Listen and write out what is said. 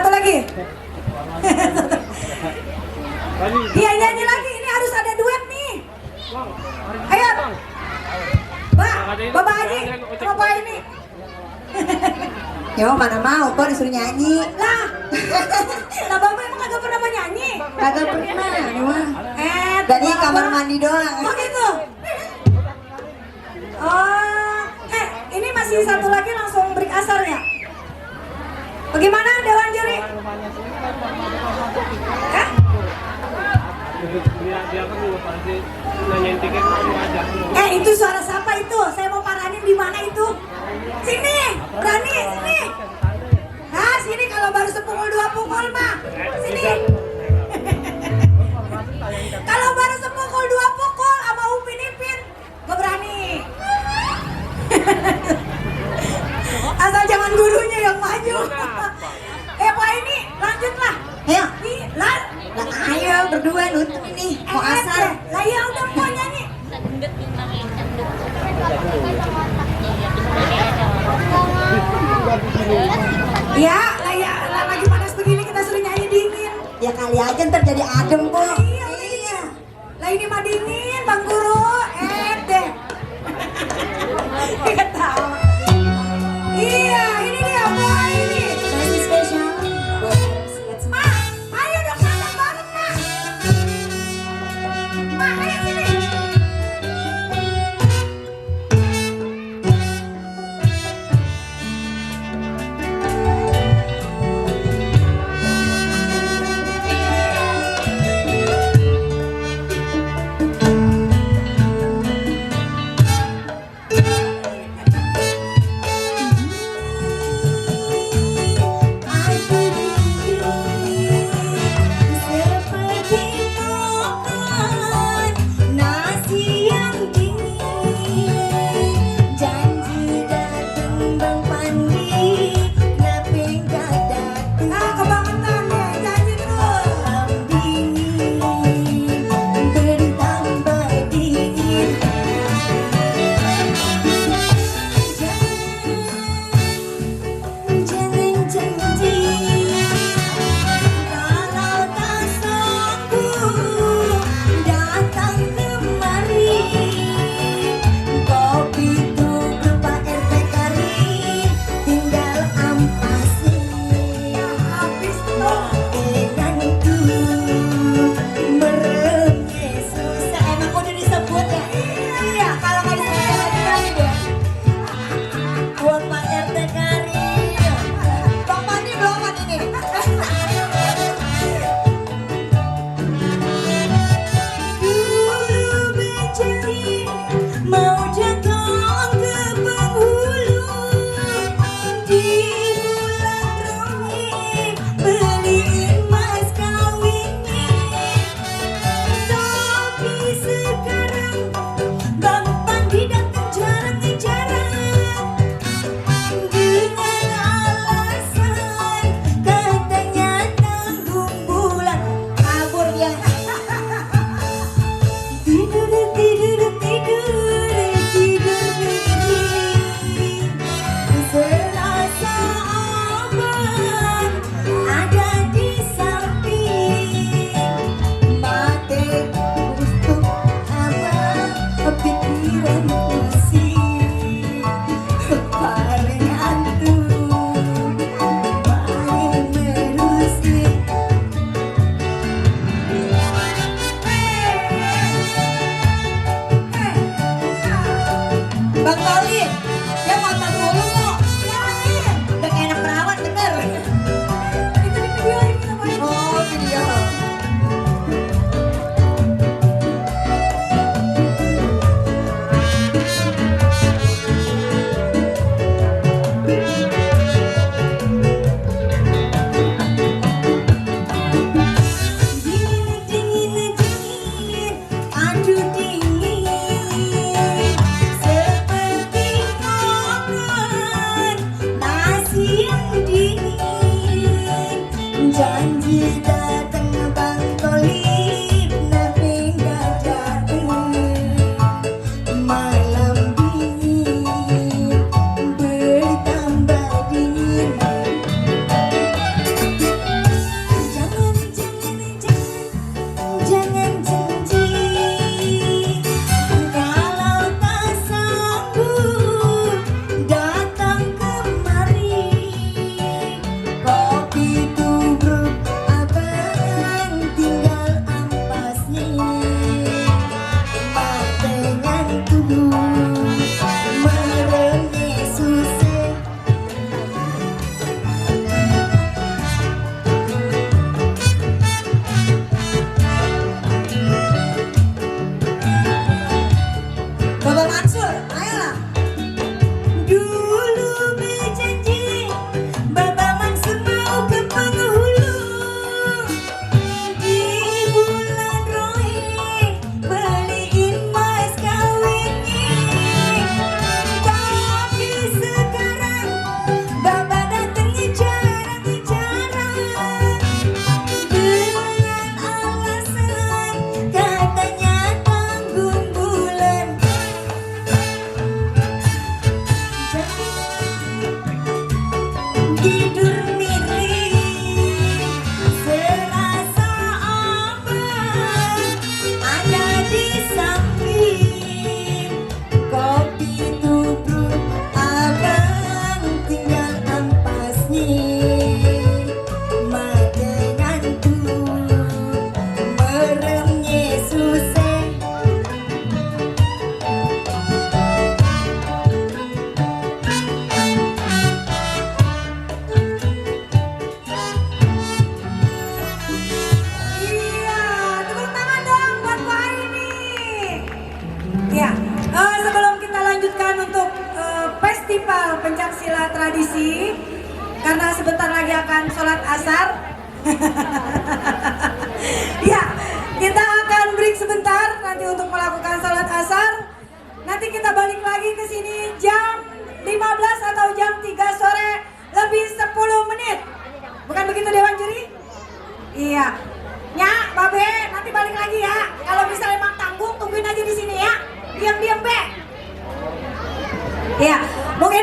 Satu lagi. Iya nyanyi lagi, ini harus ada duet nih. Ayo. Bapak Haji, apa ini? Ya mana mau kok disuruh nyanyi. Lah. Lah Bapak emang kagak pernah mau nyanyi? Kagak pernah, ini mah. Dari Bapak. kamar mandi doang. Oh gitu. Oh, ini masih satu lagi langsung break asar ya? Bagaimana Dewan Juri? Hah? Dia kan juga pasti nanyain tiket mau ajak. Itu suara siapa itu? Saya mau paranin di mana itu? Sini, berani sini. Nah, sini kalau baru sepukul 2 pukul mah. Sini. Kalau baru sepukul 2 pukul sama Upin Ipin, gak berani. Asal jangan gurunya yang maju. Pak ini lanjutlah. Ayo, Nih, lah. lah ayo berdua nutut ini. Mau asal. Lah ya udah mau nyanyi. Ya, lah ya, lah lagi panas begini kita suruh nyanyi dingin. Ya kali aja ntar jadi adem bu. Iya. Lah ini mah dingin, Bang Guru. Deh. Ketawa. Iya, ini dia boy ini. Masih spesial. Ma, ayo dong makan bareng, Ma. Ma, ayo sini. pencak silat tradisi karena sebentar lagi akan sholat asar. Ya, kita akan break sebentar nanti untuk melakukan sholat asar. Nanti kita balik lagi ke sini jam 15 atau jam 3 sore lebih 10 menit. Bukan begitu Dewan Juri? Iya. Ya, Babe, nanti balik lagi ya. Kalau misalnya emang tanggung, tungguin aja di sini ya. Diam-diam, Be. Iya, mungkin